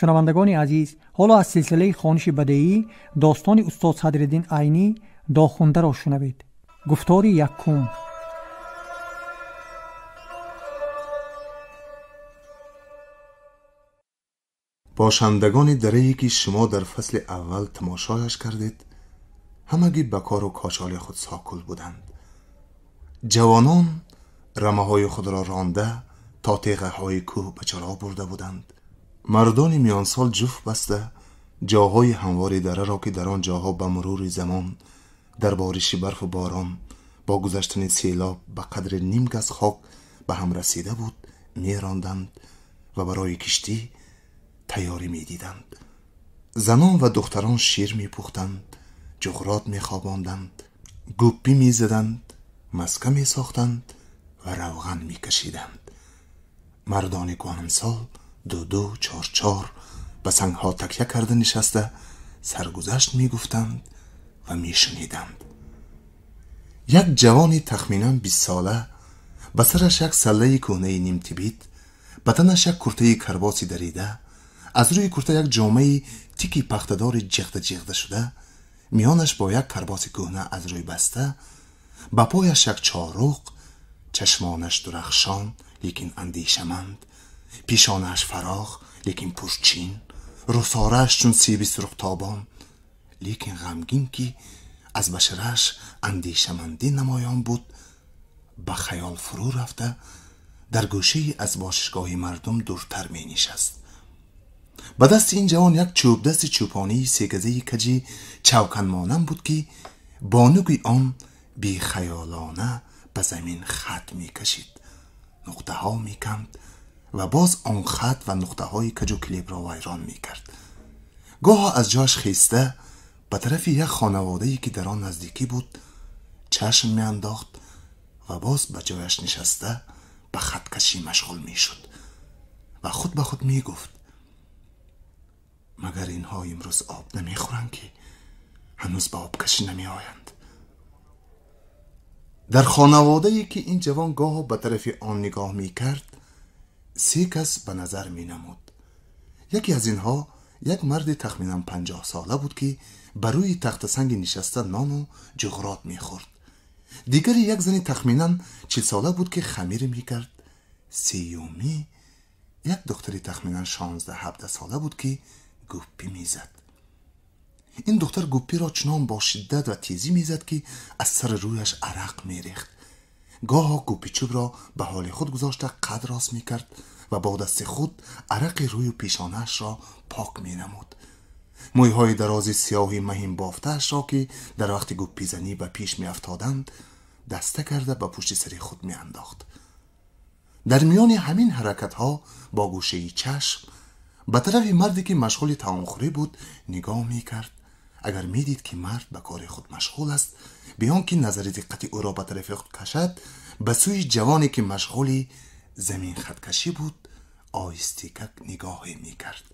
Шунавандагони азиз, ҳоло аз силсилаи хониши бадеӣ достони устод Садриддин Айнӣ Дохундаро шунавед. Гуфтори якум. Бошандагони дарае ки шумо дар фасли аввал тамошояш кардед, ҳамагӣ ба кору кошоли худ сокул буданд. Ҷавонон рамаҳои худро ронда то теғаҳои кӯҳ ба чаро бурда буданд. Мардони миёнсол ҷуфт баста ҷоҳои ҳамвори дараро, ки дар он ҷоҳо ба мурури замон дар бориши барфу борон бо гузаштани селоб ба қадри ним газ хок ба ҳам расида буд, меронданд ва барои киштӣ тайёрӣ медиданд. Занон ва духтарон шир мепухтанд, ҷуғрот мехобонданд, гӯппӣ мезаданд, маска месохтанд ва равған мекашиданд. Мардони кӯҳансол ду-ду, чор-чор ба сангҳо такя карда нишаста саргузашт мегуфтанд ва мешуниданд. Як ҷавони тахминан 20сола ба сараш як саллаи кӯҳнаи нимтибит, ба танаш як куртаи карбоси дарида, аз рӯи курта як ҷомаи тики пахтадори ҷиғда-ҷиғда шуда, миёнаш бо як карбоси кӯҳна аз рӯй баста, ба пояш як чоруқ, чашмонаш дурахшон лекин андешаманд, пешонааш фарох лекин пурчин, рухсорааш чун себи сурхтобон лекин ғамгин, ки аз башарааш андешамандӣ намоён буд, ба хаёл фурӯ рафта дар гӯшае аз бошишгоҳи мардум дуртар менишаст. Ба дасти ин ҷавон як чӯбдасти чӯпонии сегазаи каҷи чавканмонанд буд, ки бо нуги он бехаёлона ба замин хат мекашид, нуқтаҳо меканд ва боз он хат ва нуқтаҳои каҷу килебро вайрон мекард. Гоҳо аз ҷояш хеста ба тарафи як хонаводае, ки дар он наздикӣ буд, чашм меандохт ва боз ба ҷояш нишаста ба хаткашӣ машғул мешуд ва худ ба худ мегуфт: магар инҳо имрӯз об намехӯранд, ки ҳанӯз ба обкашӣ намеоянд? Дар хонаводае, ки ин ҷавон гоҳо ба тарафи он нигоҳ мекард, се кас ба назар менамуд. Яке аз инҳо як марди тахминан 50сола буд, ки ба рӯи тахтасанги нишаста нону ҷуғрот мехӯрд. Дигаре як зани тахминан 40сола буд, ки хамир мекард. Сеюмӣ як духтари тахминан 16-17сола буд, ки гӯппӣ мезад. Ин духтар гӯппиро чунон бо шиддат ва тезӣ мезад, ки аз сари рӯяш арақ мерехт. Гоҳо гӯппичӯбро ба ҳоли худ гузошта қад рост мекард ва бо дасти худ арақи рӯю пешонаашро пок менамуд. Мӯйҳои дарози сиёҳи маҳин бофтаашро, ки дар вақти гӯппизанӣ ба пеш меафтоданд, даста карда ба пушти сари худ меандохт. Дар миёни ҳамин ҳаракатҳо бо гӯшаи чашм ба тарафи марде, ки машғули таомхӯрӣ буд, нигоҳ мекард. Агар медид, ки мард ба кори худ машғул аст, беон ки назари диққати ӯро ба тарафи худ кашад, ба сӯи ҷавоне, ки машғули заминхаткашӣ буд, оҳистикак нигоҳе мекард.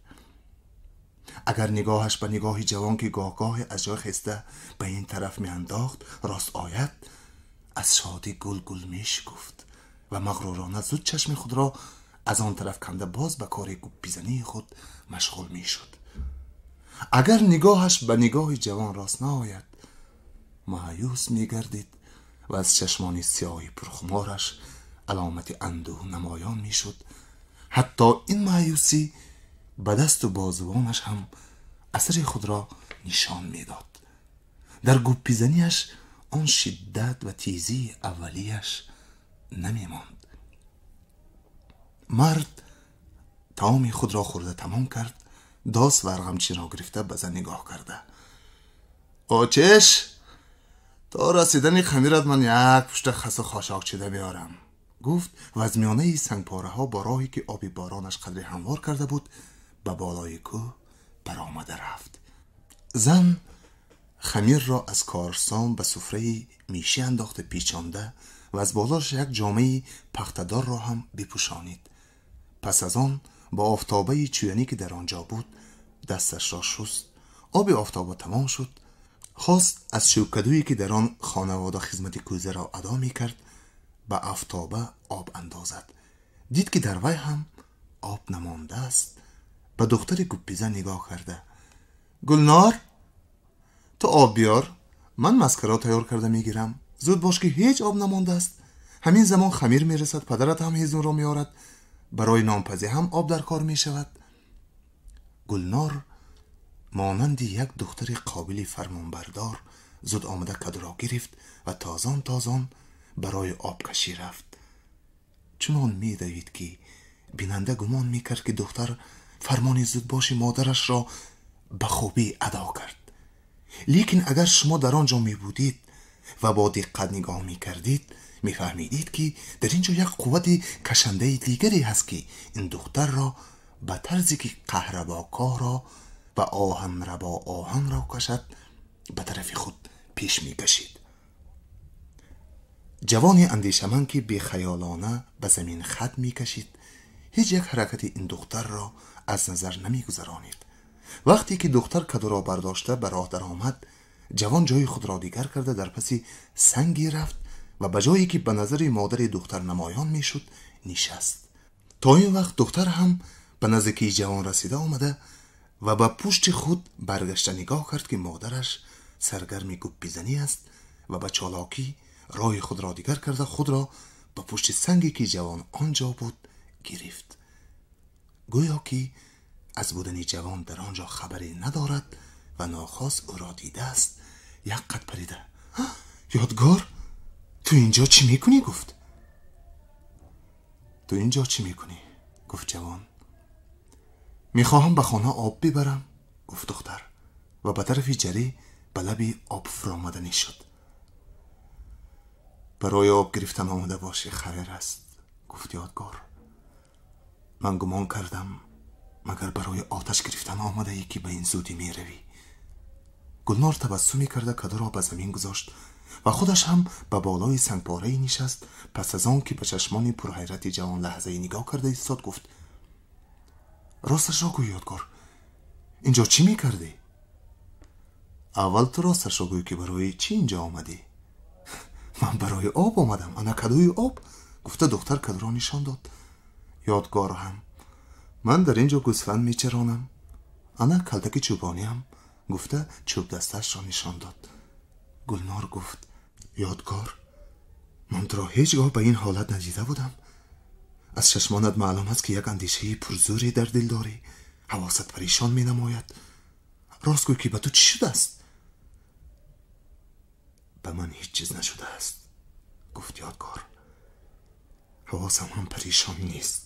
Агар нигоҳаш ба нигоҳи ҷавон, ки гоҳгоҳе аз ҷой хеста ба ин тараф меандохт, рост ояд, аз шодӣ гулгул мешикуфт ва мағрурона зуд чашми худро аз он тараф канда боз ба кори гӯппизании худ машғул мешуд. Агар нигоҳаш ба нигоҳи ҷавон рост наояд, маъюс мегардид ва аз чашмони сиёҳи пурхумораш аломати андӯҳ намоён мешуд. Ҳатто ин маъюсӣ ба дасту бозувонаш ҳам асари худро нишон медод. Дар гӯппизанияш он шиддат ва тезии аввалияш намемонд. Мард таоми худро хӯрда тамом кард, дос ва арғамчиро гирифта ба зан нигоҳ карда: «Очеш, то расидани хамират ман як пушта хасу хошок чида меорам», гуфт ва аз миёнаи сангпораҳо бо роҳе, ки оби боронаш қадри ҳамвор карда буд, ба болои кӯҳ баромада рафт. Зан хамирро аз корсон ба суфраи мишӣ андохта печонда ва аз болош як ҷомаи пахтадорро ҳам бипӯшонид. Пас аз он бо офтобаи чӯянӣ, ки дар он ҷо буд, дасташро шуст. Оби офтоба тамом шуд. Хост аз чӯбкадӯе, ки дар он хонавода хизмати кӯзаро адо мекард, ба офтоба об андозад. Дид, ки дар вай ҳам об намондааст. ба духтари гуппизан нигоҳ карда: «Гулнор, ту об биёр, ман маскаро тайёр карда мегирам. Зуд бош, ки ҳеҷ об намондааст. Ҳамин замон хамир мерасад, падарат ҳам ҳезумро меорад. Барои нонпазӣ ҳам об дар кор мешавад». Гулнор монанди як духтари қобили фармонбардор зуд омада кадуро гирифт ва тозон тозон барои обкашӣ рафт. Чунон медавид, ки бинанда гумон мекард, ки духтар фармони зудбоши модарашро ба хубӣ адо кард. Лекин агар шумо дар он ҷо мебудид ва бо диққат нигоҳ мекардид, мефаҳмидед, ки дар ин ҷо як қуввати кашандаи дигаре ҳаст, ки ин духтарро ба тарзе ки қаҳрабо коҳро ва оҳанрабо оҳанро кашад, ба тарафи худ пеш мекашид. Ҷавони андешаманд, ки бехаёлона ба замин хат мекашид, ҳеҷ як ҳаракати ин духтарро аз назар намегузаронид. Вақте ки духтар кадуро бардошта ба роҳ даромад, ҷавон ҷои худро дигар карда дар паси санге рафт ва ба ҷое ки ба назари модари духтар намоён мешуд, нишаст. То ин вақт духтар ҳам ба наздикии ҷавон расида омада ва ба пушти худ баргашта нигоҳ кард, ки модараш саргарми гуппизанӣ аст, ва ба чолокӣ роҳи худро дигар карда худро ба пушти санге, ки ҷавон он ҷо буд, гирифт. Гӯё ки аз будани ҷавон дар он ҷо хабаре надорад ва нохост ӯро дидааст, як қад парида: «Ёдгор, ту инҷо чӣ мекунӣ?» гуфт. «Ту инҷо чӣ мекунӣ?» гуфт ҷавон. «Мехоҳам ба хона об бибарам», гуфт духтар ва ба тарафи ҷарӣ ба лаби об фуромаданӣ шуд. «Барои об гирифтан омада бошӣ, хайр аст», гуфт Ёдгор. «Ман гумон кардам, магар барои оташ гирифтан омадаӣ, ки ба ин зудӣ меравӣ». Гулнор табассуме карда кадуро ба замин гузошт ва худаш ҳам ба болои сангпорае нишаст. Пас аз он ки ба чашмони пурҳайрати ҷавон лаҳзае нигоҳ карда истод, гуфт: «Росташро гӯй, Ёдгор, инҷо чӣ мекардӣ?» «Аввал ту росташро гӯй, ки барои чӣ инҷо омадӣ?» «Ман барои об омадам, ана кадуи об», гуфта духтар кадуро нишон дод. Ёдгор ҳам: «Ман дар ин ҷо гӯсфанд мечаронам, ана калтаки чӯбониам», гуфта чӯбдастаашро нишон дод. Гулнор гуфт: «Ёдгор, ман туро ҳеҷ гоҳ ба ин ҳолат надида будам. Аз чашмонат маълум аст, ки як андешаи пурзӯре дар дил дорӣ, ҳавосат парешон менамояд. Рост гӯй, ки ба ту чӣ шудааст?» «Ба ман ҳеҷ чиз нашудааст», гуфт Ёдгор. «Ҳавосам ҳам парешон нест,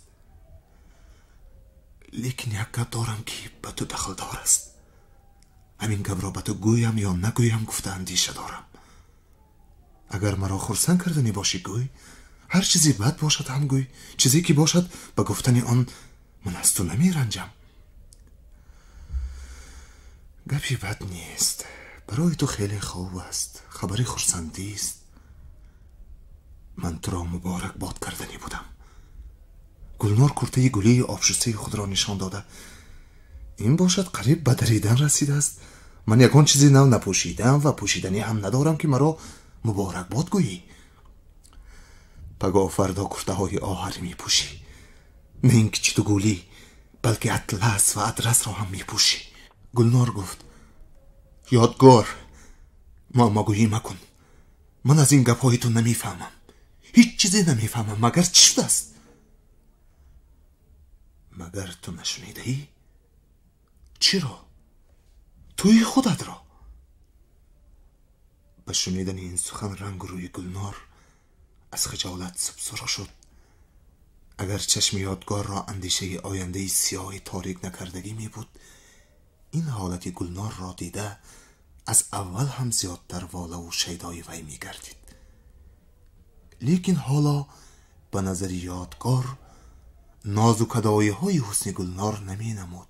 лекин як гап дорам, ки ба ту дахлдор аст. Ҳамин гапро ба ту гӯям ё нагӯям, гуфта андеша дорам. Агар маро хурсанд карданӣ бошӣ, гӯй. Ҳар чизе бад бошад ҳам гӯй. Чизе ки бошад, ба гуфтани он ман аз ту намеранҷам». «Гапи бад нест, барои ту хеле хуб аст, хабари хурсандист. Ман туро муборакбод карданӣ будам». Гулнор куртаи гулии обшустаи худро нишон дода: «Ин бошад қариб ба даридан расидааст. Ман ягон чизи нав напӯшидам ва пӯшиданӣ ҳам надорам, ки маро муборакбод гӯӣ. Пагоҳ фардо куртаҳои оҳарӣ мепӯшӣ, на ин ки читу гулӣ, балки атлас ва адрасро ҳам мепӯшӣ». Гулнор гуфт: «Ёдгор, муаммогӯӣ макун. Ман аз ин гапҳои ту намефаҳмам, ҳеҷ чизе намефаҳмам. Магар чӣ шудааст?» «Магар ту нашунидаӣ?» «Чиро?» «Тӯи худатро». Ба шунидани ин сухан рангу рӯи Гулнор аз хиҷолат субсурх шуд. Агар чашми Ёдгорро андешаи ояндаи сиёҳи торик накардагӣ мебуд, ин ҳолати Гулнорро дида аз аввал ҳам зиёдтар волаву шайдои вай мегардид. Лекин ҳоло ба назари Ёдгор нозу кадоиҳои ҳусни Гулнор наменамуд.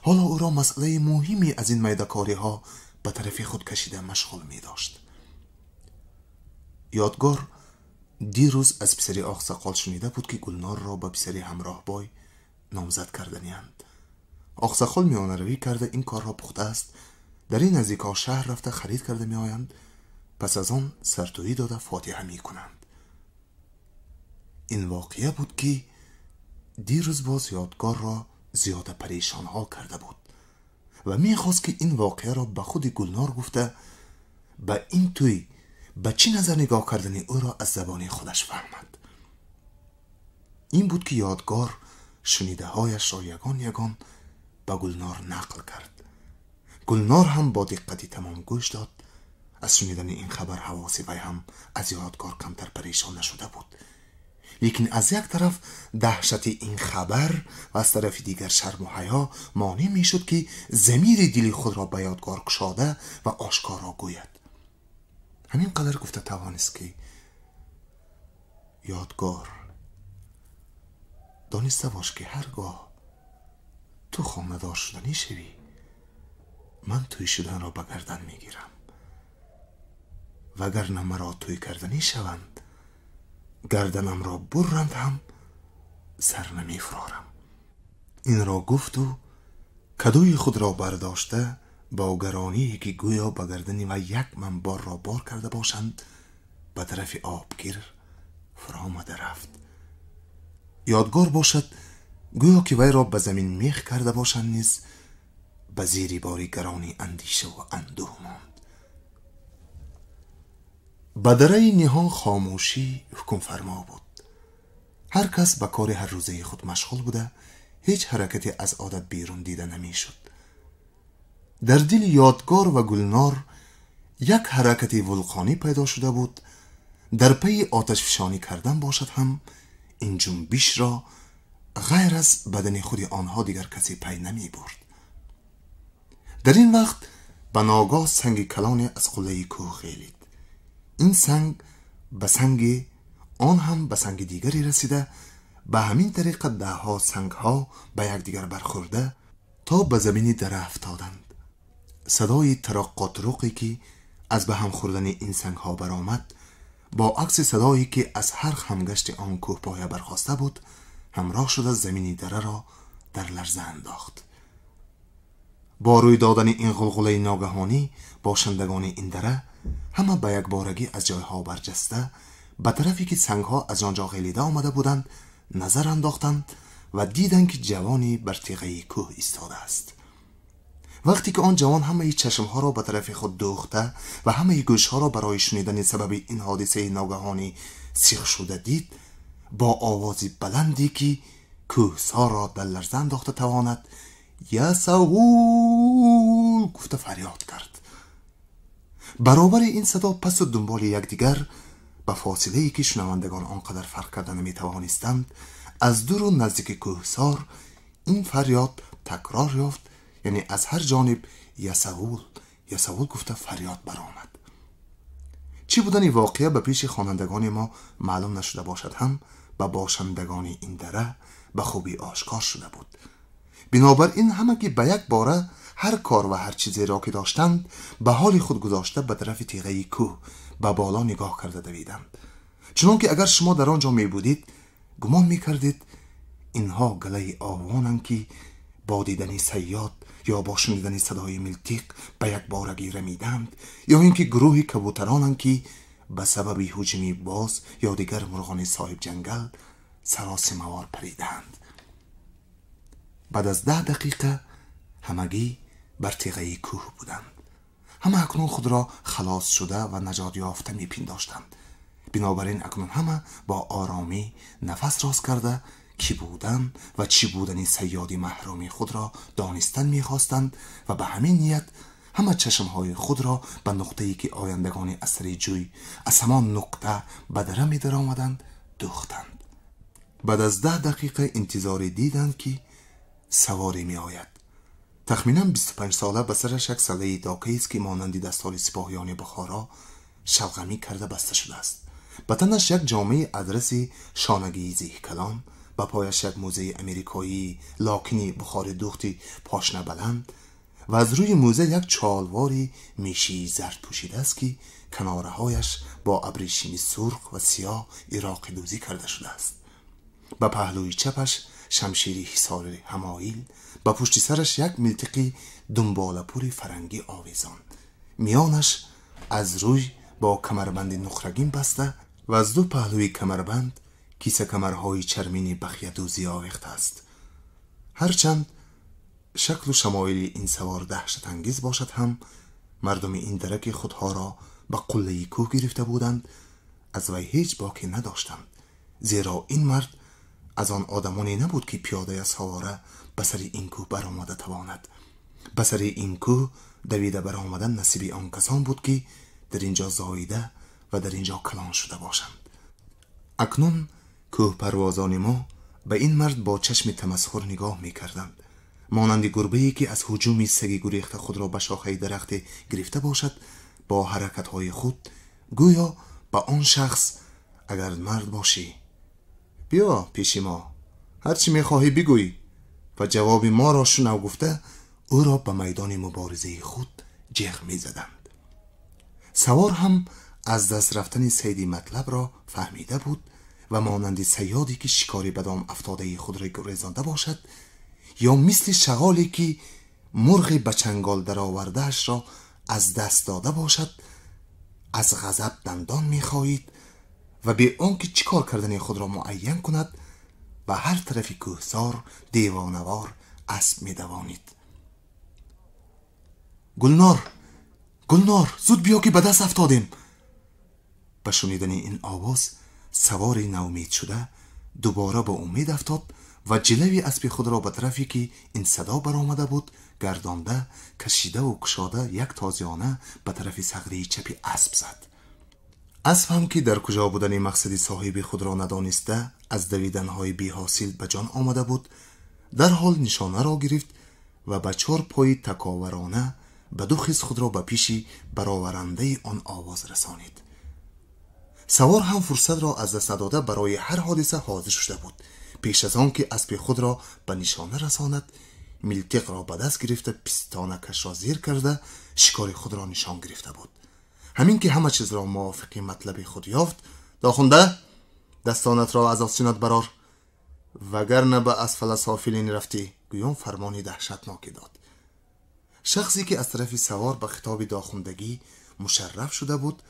Ҳоло ӯро масъалаи муҳиме аз ин майдакориҳо ба тарафи худ кашида машғул медошт. Ёдгор дирӯз аз писари Оқсақол шунида буд, ки Гулнорро ба писари ҳамроҳбой номзад карданианд. Оқсақол миёнаравӣ карда ин корро пухтааст. Дар ин наздикҳо шаҳр рафта харид карда меоянд, пас аз он сартӯӣ дода фотиҳа мекунанд. Ин воқеа буд, ки дирӯз боз Ёдгорро зиёда парешонҳол карда буд ва мехост ки ин воқеаро ба худи Гулнор гуфта ба ин тӯй ба чӣ назар нигоҳ кардани ӯро аз забони худаш фаҳмад. Ин буд ки Ёдгор шунидаҳояшро ягон ягон ба Гулнор нақл кард. Гулнор ҳам бо диққати тамом гӯш дод. Аз шунидани ин хабар ҳавоси вай ҳам аз Ёдгор камтар парешон нашуда буд. Лекин аз як тараф даҳшати ин хабар ва аз тарафи дигар шарму ҳаё монеъ мешуд ки замири дили худро ба Ёдгор кушода ва ошкоро гӯяд. Ҳамин қадар гуфта тавонист ки Ёдгор, дониста бош ки ҳар гоҳ ту хонадор шуданӣ шавӣ, ман тӯй шуданро ба гардан мегирам. Вагарна маро тӯй карданӣ шаванд, гарданамро бурранд ҳам сар намефурорам. Инро гуфту кадӯи худро бардошта бо гароние ки гӯё ба гардани вай як ман борро бор карда бошанд, ба тарафи обгир фуромада рафт. Ёдгор бошад, гӯё ки вайро ба замин мех карда бошанд, низ ба зери бори гарони андешаву андӯҳ монд. Ба дараи ниҳон хомӯшӣ ҳукмфармо буд. Ҳар кас ба кори ҳаррӯзаи худ машғул буда, ҳеҷ ҳаракате аз одат берун дида намешуд. Дар дили Ёдгор ва Гулнор як ҳаракати вулқонӣ пайдо шуда буд. Дар пайи оташфишонӣ кардан бошад ҳам ин ҷунбишро ғайр аз бадани худи онҳо дигар касе пай намебурд. Дар ин вақт ба ногоҳ санги калоне аз қуллаи кӯҳ ғелид. Ин санг ба санги он ҳам ба санги дигаре расида, ба ҳамин тариқа даҳҳо сангҳо ба якдигар бархӯрда то ба замини дара афтоданд. Садои тароққотуруқе ки аз ба ҳам хӯрдани ин сангҳо баромад, бо акси садое ки аз ҳар хамгашти он кӯҳпоя бархоста буд, ҳамроҳ шуда замини дараро дар ларза андохт. Бо рӯй додани ин ғулғулаи ногаҳонӣ бошандагони ин дара ҳама ба якборагӣ аз ҷойҳо барҷаста ба тарафе ки сангҳо аз он ҷо ғелида омада буданд назар андохтанд ва диданд ки ҷавоне бар теғаи кӯҳ истодааст. Вақте ки он ҷавон ҳамаи чашмҳоро ба тарафи худ дӯхта ва ҳамаи гӯшҳоро барои шунидани сабаби ин ҳодисаи ногаҳонӣ сих шуда дид, бо овози баланде ки кӯҳсорро дар ларза андохта тавонад, «Ясавул!» гуфта фарёд кард. Баробари ин садо пасу дунболи якдигар ба фосилае ки шунавандагон он қадар фарқ карда наметавонистанд, аз дуру наздики кӯҳсор ин фарёд такрор ёфт, яъне аз ҳар ҷониб «Ясавул, Ясавул» гуфта фарёд баромад. Чӣ будани воқеа ба пеши хонандагони мо маълум нашуда бошад ҳам, ба бошандагони ин дара ба хубӣ ошкор шуда буд. Бинобар ин ҳамагӣ ба як бора ҳар кор ва ҳар чизеро ки доштанд ба ҳоли худ гузошта ба тарафи теғаи кӯҳ ба боло нигоҳ карда давиданд. Чунон ки агар шумо дар он ҷо мебудид, гумон мекардед инҳо галаи овонанд ки бо дидани сайёд ё бо шунидани садои милтиқ ба якборагӣ рамиданд, ё ин ки гурӯҳи кабутаронанд ки ба сабаби ҳуҷуми боз ё дигар мурғони соҳибҷангал саросимавор париданд. Баъд аз 10 дақиқа ҳамагӣ бар теғаи кӯҳ буданд. Ҳама акнун худро халос шуда ва наҷот ёфта мепиндоштанд. Бинобар ин акнун ҳама бо оромӣ нафас рост карда ки будан ва чӣ будани сайёди маҳруми худро донистан мехостанд ва ба ҳамин ният ҳама чашмҳои худро ба нуқтае ки ояндагони асри ҷӯй аз ҳамон нуқта ба дара медаромаданд дӯхтанд. Баъд аз 10 дақиқа интизорӣ диданд ки саворе меояд. Тахминан 25 сола, ба сараш як саллаи докаест ки монанди дастори сипоҳиёни Бухоро шалғамӣ карда баста шудааст. Ба танаш як ҷомаи адраси шонагии зеҳкалон, ба пояш як мӯзаи америкоии локини бухори дӯхти пошнабаланд ва аз рӯи мӯза як чолвори мешии зард пӯшидааст ки канораҳояш бо абрешими сурх ва сиёҳ ироқидӯзӣ карда шудааст. Ба паҳлӯи чапаш шамшири ҳисори ҳамоил, ба пушти сараш як милтиқи дунболапури фарангӣ овезон, миёнаш аз рӯй бо камарбанди нуқрагин баста ва аз ду паҳлӯи камарбанд кисакамарҳои чармини бахиядӯзӣ овехтааст. Ҳарчанд шаклу шамоили ин савор даҳшатангез бошад ҳам, мардуми ин дара ки худҳоро ба қуллаи кӯҳ гирифта буданд, аз вай ҳеҷ боке надоштанд, зеро ин мард аз он одамоне набуд ки пиёда я савора ба сари ин кӯҳ баромада тавонад. Ба сари ин кӯҳ давида баромадан насиби он касон буд ки дар инҷо зоида ва дар инҷо калон шуда бошанд. Акнун кӯҳпарвозони мо ба ин мард бо чашми тамасхур нигоҳ мекарданд, монанди гурбае ки аз ҳуҷуми саги гурехта худро ба шохаи дарахте гирифта бошад, бо ҳаракатҳои худ гӯё ба он шахс: агар мард бошӣ, биё пеши мо, ҳарчи мехоҳӣ бигӯй ва ҷавоби моро шунав гуфта, ӯро ба майдони муборизаи худ ҷеғ мезаданд. Савор ҳам аз даст рафтани сайди матлабро фаҳмида буд ва монанди саёде ки шикори ба дом афтодаи худро гурезонда бошад, ё мисли шағоле ки мурғи ба чангол даровардаашро аз даст дода бошад, аз ғазаб дандон мехоҳид ва бе он ки чӣ кор кардани худро муайян кунад, ба ҳар тарафи кӯҳсор девонавор асп медавонид. Гулнор, Гулнор, зуд биё ки ба даст афтодем! Ба шунидани ин овоз савори наумед шуда дубора ба умед афтод ва ҷилави аспи худро ба тарафе ки ин садо баромада буд гардонда, кашидаву кушода як тозиёна ба тарафи сағрии чапи асп зад. Асп ҳам ки дар куҷо будани мақсади соҳиби худро надониста аз давиданҳои беҳосил ба ҷон омада буд, дарҳол нишонаро гирифт ва ба чор пои таковарона ба ду хис худро ба пеши бароварандаи он овоз расонид. Савор ҳам фурсатро аз даст надода барои ҳар ҳодиса ҳозир шуда буд. Пеш аз он ки аспи худро ба нишона расонад, милтиқро ба даст гирифта пистонакашро зер карда шикори худро нишон гирифта буд. Ҳамин ки ҳама чизро мувофиқи матлаби худ ёфт: дохунда, дастонатро аз остинат барор, вагарна ба асфала софилин рафтӣ, гӯён фармони даҳшатноке дод. Шахсе ки аз тарафи савор ба хитоби дохундагӣ мушарраф шуда буд,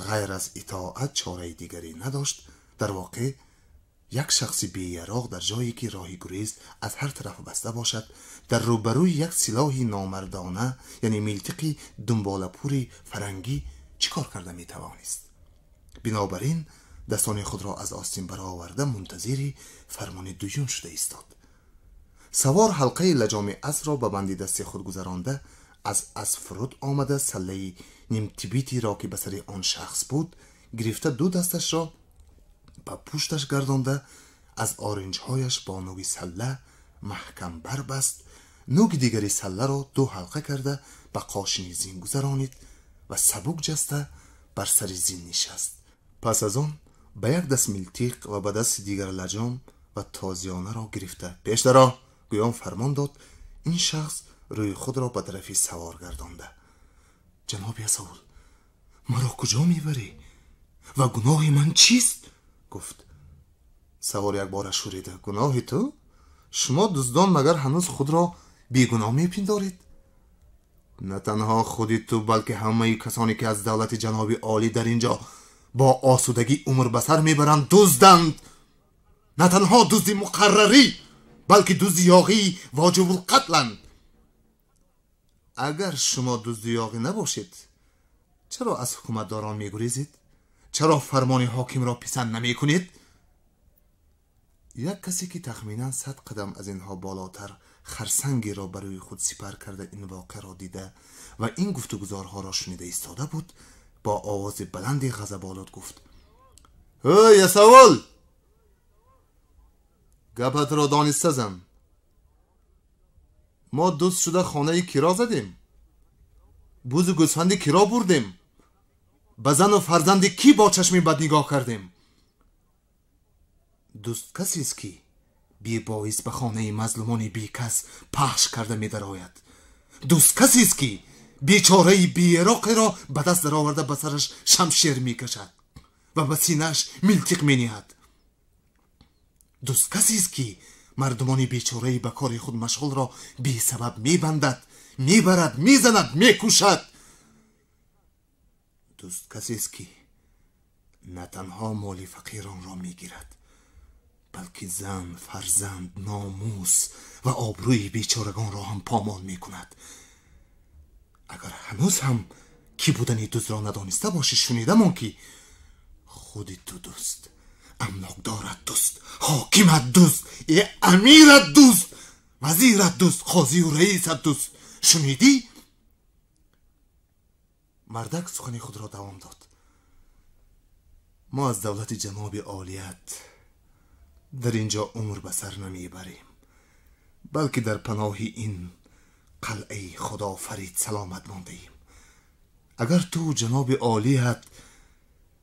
ғайр аз итоат чораи дигаре надошт. Дар воқеъ як шахси беяроғ дар ҷое ки роҳи гурез аз ҳар тараф баста бошад, дар рӯбарӯи як силоҳи номардона, яъне милтиқи дунболапури фарангӣ, чӣ кор карда метавонист? Бинобар ин дастони худро аз остин бароварда мунтазири фармони дуюм шуда истод. Савор ҳалқаи лаҷоми аспро ба банди дасти худ гузаронда, аз асп фуруд омада саллаи нимтибитиро ки ба сари он шахс буд гирифта, ду дасташро ба пушташ гардонда, аз оринҷҳояш бо нуги салла маҳкам барбаст, нуги дигари салларо ду ҳалқа карда ба қошини зин гузаронид ва сабук ҷаста бар сари зин нишаст. Пас аз он ба як даст милтиқ ва ба дасти дигар лаҷом ва тозиёнаро гирифта пеш даро, гӯён фармон дод. Ин шахс рӯи худро ба тарафи савор гардонда: ҷаноби асаул, маро куҷо мебарӣ ва гуноҳи ман чист? Гуфт. Савор якбора шурида: гуноҳи ту? Шумо дуздон магар ҳанӯз худро бегуноҳ мепиндоред? На танҳо худи ту, балки ҳамаи касоне ки аз давлати ҷаноби олӣ дар инҷо бо осудагӣ умр ба сар мебаранд дузданд. На танҳо дузди муқаррарӣ, балки дузди ёғии воҷибулқатланд. Агар шумо дузди ёғӣ набошед, чаро аз ҳукуматдорон мегурезед? Чаро фармони ҳокимро писанд намекунед? Як касе ки тахминан 100 қадам аз инҳо болотар харсангеро ба рӯи худ сипар карда ин воқеаро дида ва ин гуфтугузорҳоро шунида истода буд, бо овози баланди ғазаболуд гуфт: ҳей, ясавул, гапатро дониста зан. Мо дӯст шуда хонаи киро задем, бузу гӯсфанди киро бурдем, ба зану фарзанди кӣ бо чашми бад нигоҳ кардем? Дӯст касест ки бебоис ба хонаи мазлумони бекас пахш карда медарояд. Дӯст касест ки бечораи беяроқеро ба даст дароварда ба сараш шамшер мекашад ва ба синааш милтиқ мениҳад. Дӯст касест ки мардумони бечораи ба кори худ машғулро бесабаб мебандад, мебарад, мезанад, мекушад. Дӯст касест ки на танҳо моли фақиронро мегирад, балки зан, фарзанд, номус ва обрӯи бечорагонро ҳам помол мекунад. Агар ҳанӯз ҳам кӣ будани дуздро надониста бошӣ, шунидамон ки худи ту дузд, амлокдорат дузд, ҳокимат дузд, амират дузд, вазират дузд, қозию раисат дузд. Шунидӣ? Мардак сухани худро давом дод. Мо аз давлати ҷаноби олият дар ин ҷо умр ба сар намебарем, балки дар паноҳи ин қалъаи худофарид саломат мондаем. Агар ту ҷаноби олият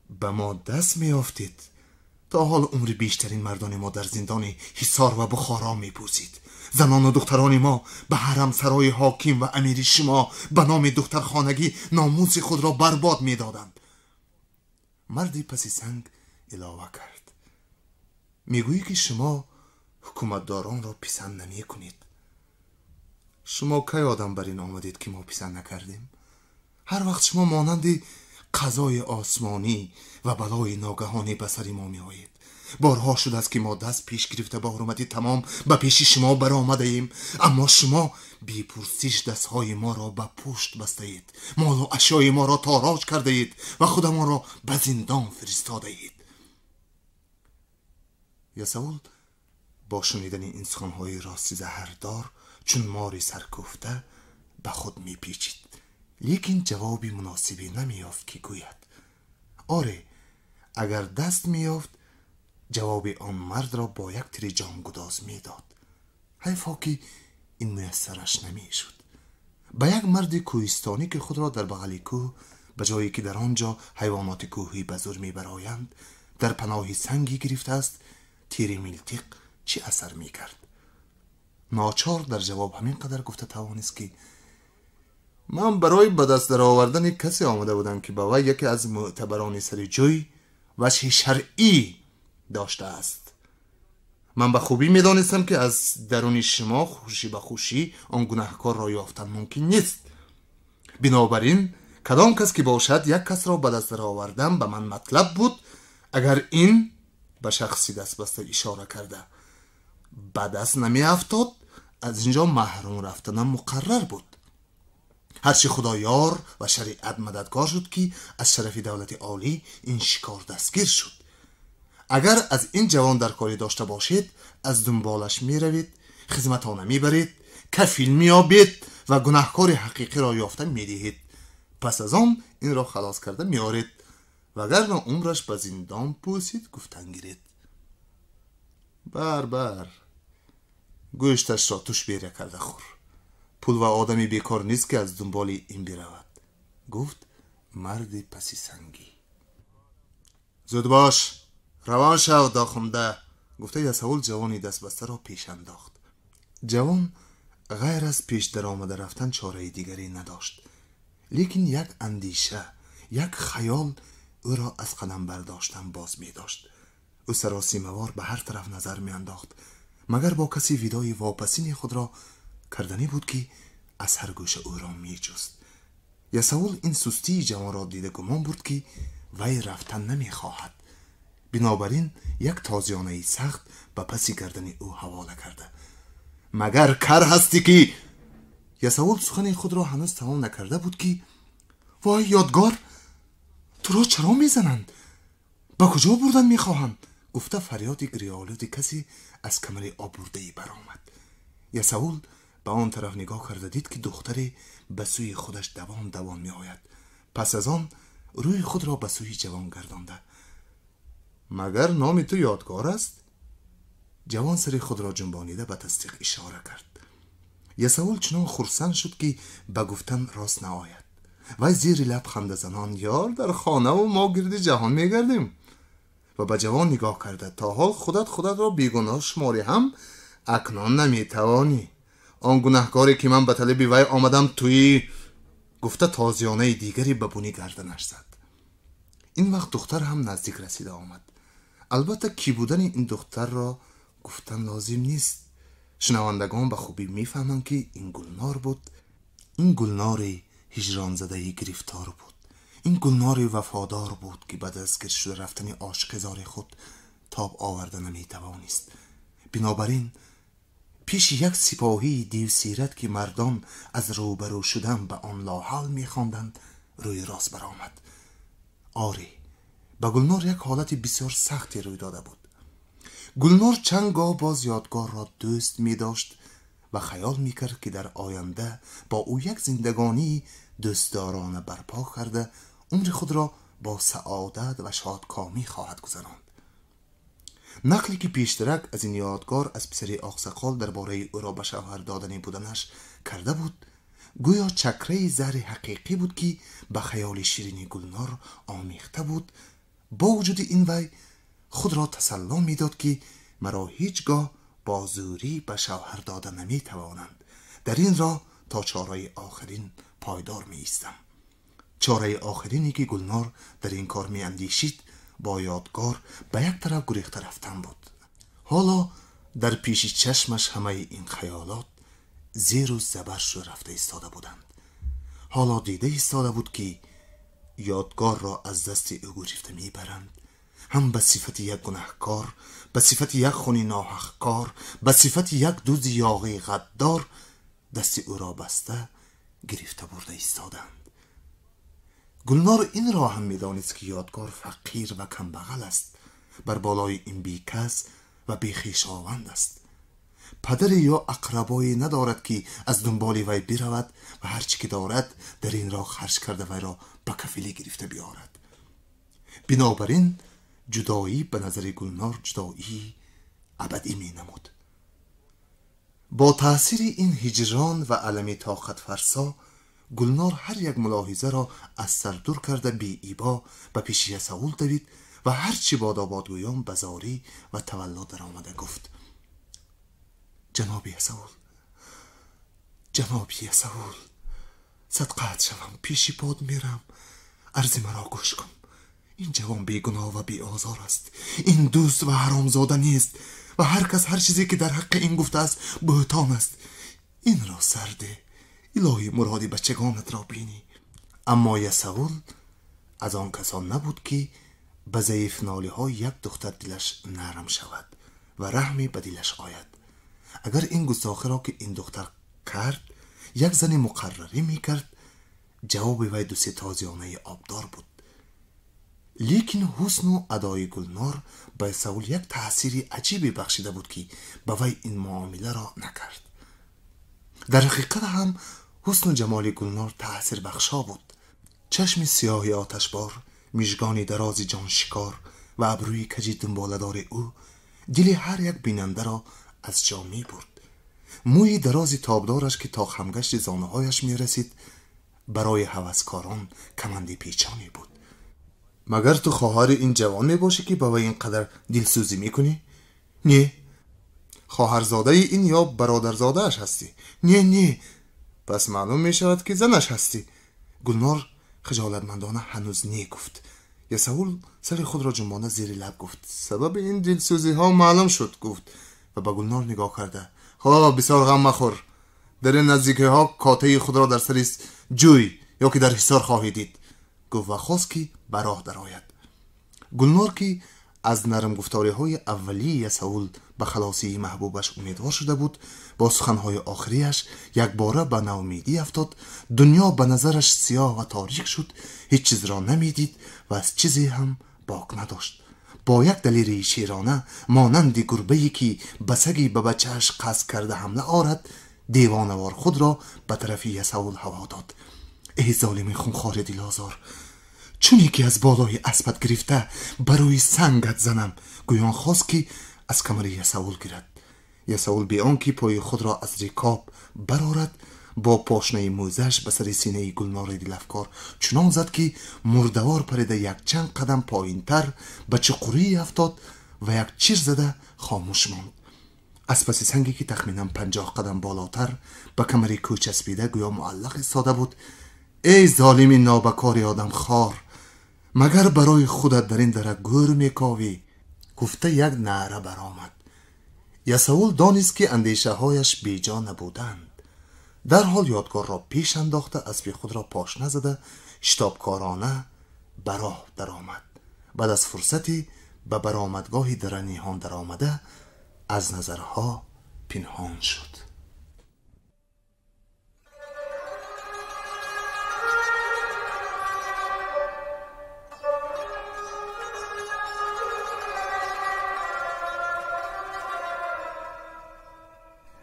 ба мо даст меёфтед, то ҳол умри бештарин мардони мо дар зиндони Ҳисор ва Бухоро мепӯсид. Занону духтарони мо ба ҳарамсарои ҳоким ва амири шумо ба номи духтархонагӣ номуси худро барбод медоданд. Марди паси санг илова кард: мегӯӣ ки шумо ҳукуматдоронро писанд намекунед. Шумо кай одам бар ин омадед ки мо писанд накардем? Ҳар вақт шумо монанди қазои осмонӣ ва балои ногаҳонӣ ба сари мо меоед. Борҳо шудааст ки мо даст пеш гирифта ба ҳурмати тамом ба пеши шумо баромадаем, аммо шумо бепурсиш дастҳои моро ба пушт бастаед, молу ашёи моро тороҷ кардаед ва худамонро ба зиндон фиристодаед. Ясавул бо шунидани ин суханҳои рости заҳрдор чун мори саркӯфта ба худ мепечид, лекин ҷавоби муносибе намеёфт ки гӯяд. Оре, агар даст меёфт, ҷавоби он мардро бо як тири ҷонгудоз медод. Ҳайфо ки ин муяссараш намешуд. Ба як марди кӯҳистонӣ ки худро дар бағали кӯҳ, ба ҷое ки дар он ҷо ҳайвоноти кӯҳӣ ба зур мебароянд, дар паноҳи сангӣ гирифтааст, тири милтиқ чӣ асар мекард? Ночор дар ҷавоб ҳамин қадар гуфта тавонист ки ман барои ба даст даровардани касе омада будам ки ба вай яке аз мӯътабарони сари ҷӯй ваҷҳи шаръӣ доштааст. Ман ба хубӣ медонистам ки аз даруни шумо хушӣ ба хушӣ он гунаҳкорро ёфтан мумкин нест. Бинобар ин кадом кас ки бошад, як касро ба даст даровардан ба ман матлаб буд, агар ин ба шахси дастбаста ишора карда ба даст намеафтод, аз ин ҷо маҳрум рафтанам муқаррар буд. Ҳарчи худоёр ва шариат мададгор шуд ки аз шарафи давлати олӣ ин шикор дастгир шуд. Агар аз ин ҷавон дар корӣ дошта бошед, аз дунболаш меравед, хизматона мебаред, кафил меёбед ва гунаҳкори ҳақиқиро ёфта медиҳед. Пас аз он инро халос карда меоред, вагарна умраш ба зиндон пӯсид гуфтан гиред. Бар бар, гӯшташро туш беря карда хӯр. Пул ва одами бекор нест ки аз дунболи ин биравад, гуфт марди паси сангӣ. Зуд бош, равон шав дохунда, гуфта Ясавул ҷавони дастбастаро пеш андохт. Ҷавон ғайр аз пеш даромада рафтан чораи дигаре надошт, лекин як андеша, як хаёл ӯро аз қадам бардоштан боз медошт. Ӯ саросимавор ба ҳар тараф назар меандохт, магар бо касе видои вопасини худро карданӣ буд ки аз ҳар гӯша ӯро меҷуст. Ясавул ин сустии ҷавонро дида гумон бурд ки вай рафтан намехоҳад. Бинобар ин як тозиёнаи сахт ба паси гардани ӯ ҳавола карда: магар кар ҳастӣ ки? Ясавул сухани худро ҳанӯз тамом накарда буд ки вой ёдгор, туро чаро мезананд? Ба куҷо бурдан мехоҳанд? Гуфта фарёди гирёолуди касе аз камари оббурдаи баромад. Ясавул ба он тараф нигоҳ карда дид ки духтаре ба сӯи худаш давон давон меояд. Пас аз он рӯи худро ба сӯи ҷавон гардонда: магар номи ту ёдгор аст? Ҷавон сари худро ҷунбонида ба тасдиқ ишора кард. Ясавул чунон хурсанд шуд ки ба гуфтан рост наояд. Вай зери лаб хандазанон: ёр, дар хонаву мо гирди ҷаҳон мегардем. Ва ба ҷавон нигоҳ карда: то ҳол худат худатро бегуноҳ шуморӣ ҳам акнун наметавонӣ. Он гунаҳкоре ки ман ба талаби вай омадам туӣ, гуфта тозиёнаи дигаре ба буни гарданаш зад. Ин вақт духтар ҳам наздик расида омад. Албатта кӣ будани ин духтарро гуфтан лозим нест. Шунавандагон ба хубӣ мефаҳманд ки ин Гулнор буд. Ин Гулнори ҳиҷронзадаи гирифтор буд. Ин Гулнори вафодор буд ки ба дастгир шуда рафтани ошиқи зори худ тоб оварда наметавонист. Бинобар ин пеши як сипоҳии девсират, ки мардон аз рӯбарӯ шудан ба он лоҳал мехонданд, рӯи рост баромад. Оре, ба Гулнор як ҳолати бисёр сахте рӯй дода буд. Гулнор чанд гоҳ боз Ёдгорро дӯст медошт ва хаёл мекард, ки дар оянда бо ӯ як зиндагонии дӯстдорона барпо карда умри худро бо саодат ва шодкомӣ хоҳад гузаронд. Нақле ки пештарак аз ин Ёдгор аз писари Оқсақол дар бораи ӯро ба шавҳар додани буданаш карда буд, гӯё чакраи заҳри ҳақиқӣ буд, ки ба хаёли ширини Гулнор омехта буд. Бо вуҷуди ин вай худро тасалло медод, ки маро ҳеҷ гоҳ бо зӯрӣ ба шавҳар дода наметавонанд. Дар ин роҳ то чораи охирин пойдор меистам. Чораи охирине ки Гулнор дар ин кор меандешид, бо Ёдгор ба як тараф гурехта рафтан буд. Ҳоло дар пеши чашмаш ҳамаи ин хаёлот зеру забар шуда рафта истода буданд. Ҳоло дида истода буд, ки Ёдгорро аз дасти ӯ гирифта мебаранд, ҳам ба сифати як гунаҳкор, ба сифати як хуни ноҳақкор, ба сифати як дузди ёғии ғаддор дасти ӯро баста гирифта бурда истоданд. Гулнор инро ҳам медонист, ки Ёдгор фақир ва камбағал аст, бар болои ин бекас ва бехешованд аст. Падаре ё ақрабое надорад, ки аз дунболи вай биравад ва ҳар чӣ ки дорад дар ин роҳ харҷ карда вайро ба кафилӣ гирифта биёрад. Бинобар ин ҷудоӣ ба назари Гулнор ҷудоии абадӣ менамуд. Бо таъсири ин ҳиҷрон ва алами тоқатфарсо Гулнор ҳар як мулоҳизаро аз сар дур карда беибо ба пеши Ясаул давид ва ҳар чӣ бодободгӯён ба зорӣ ва тавалло даромада гуфт: ҷаноби Ясаул, ҷаноби Ясаул, садқаат шавам, пеши под мерам, арзи маро гӯш кун. Ин ҷавон бегуноҳ ва беозор аст, ин дӯст ва ҳаромзода нест ва ҳар кас ҳар чизе ки дар ҳаққи ин гуфтааст буҳтон аст. Инро сарде, илоҳи муроди бачагонатро бинӣ. Аммо Ясаул аз он касон набуд, ки ба заифнолиҳо як духтар дилаш нарм шавад ва раҳме ба дилаш ояд. Агар ин густохиро, ки ин духтар кард, як зани муқаррарӣ мекард, ҷавоби вай дусе тозиёнаи обдор буд. Лекин ҳусну адои Гулнор ба Ясаул як таъсири аҷибе бахшида буд, ки ба вай ин муомиларо накард. Дар ҳақиқат ҳам ҳусну ҷамоли Гулнор таъсирбахшо буд. Чашми сиёҳи оташбор, мижгони дарози ҷоншикор ва абрӯи каҷи дунболадори ӯ дили ҳар як бинандаро аз ҷо мебурд. Мӯи дарози тобдораш, ки то хамгашти зонуҳояш мерасид, барои ҳаваскорон каманди печоне буд. Магар ту хоҳари ин ҷавон мебошӣ, ки ба вай ин қадар дилсӯзӣ мекунӣ? Не. Хоҳарзодаи ин ё бародарзодааш ҳастӣ? Не, не. Пас маълум мешавад, ки занаш ҳастӣ. Гулнор хиҷолатмандона ҳанӯз не гуфт. Ясаул сари худро ҷунбонда зери лаб гуфт: сабаби ин дилсӯзиҳо маълум шуд, гуфт ва ба Гулнор нигоҳ карда: хоб, бисёр ғам махӯр. Дар ин наздикиҳо котаи худро дар сари ҷӯй ё ки дар ҳисор хоҳӣ дид, гуфт ва хост, ки ба роҳ дарояд. Гулнор, ки аз нармгуфториҳои аввалии Ясаул ба халосии маҳбубаш умедвор шуда буд, бо суханҳои охирияш якбора ба наумедӣ афтод. Дунё ба назараш сиёҳ ва торик шуд, ҳеҷ чизро намедид ва аз чизе ҳам бок надошт. Бо як далерии шерона, монанди гурбае ки ба саги ба бачааш қасд карда ҳамла орад, девонавор худро ба тарафи Ясаул ҳаво дод. Эй золими хунхори дилозор, чуне ки аз болои аспат гирифта ба рӯи сангат занам, гӯён хост, ки аз камари Ясаул гирад. Ясаул бе он ки пои худро аз рикоб барорад, бо пошнаи мӯзаш ба сари синаи Гулнори дилафкор чунон зад, ки мурдавор парида якчанд қадам поинтар ба чуқурӣ афтод ва як чир зада хомӯш монд. Аз паси санге, ки тахминан 50 қадам болотар ба камари кӯ часпида гӯё муаллақ истода буд: эй золими нобакори одамхор, магар барои худат дар ин дара гӯр мековӣ? Гуфта як наъра баромад. Ясаул донист, ки андешаҳояш беҷо набуданд. Дарҳол Ёдгорро пеш андохта, аспи худро пошна зада, шитобкорона ба роҳ даромад. Баъд аз фурсате ба баромадгоҳи дара ниҳон даромада аз назарҳо пинҳон шуд.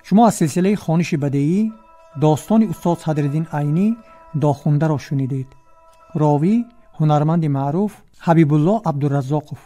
Шумо аз силсилаи хониши бадеӣ достони устод Садриддин Айнӣ Дохундаро шунидед. Ровӣ ҳунарманди маъруф Ҳабибулло Абдураззоқов.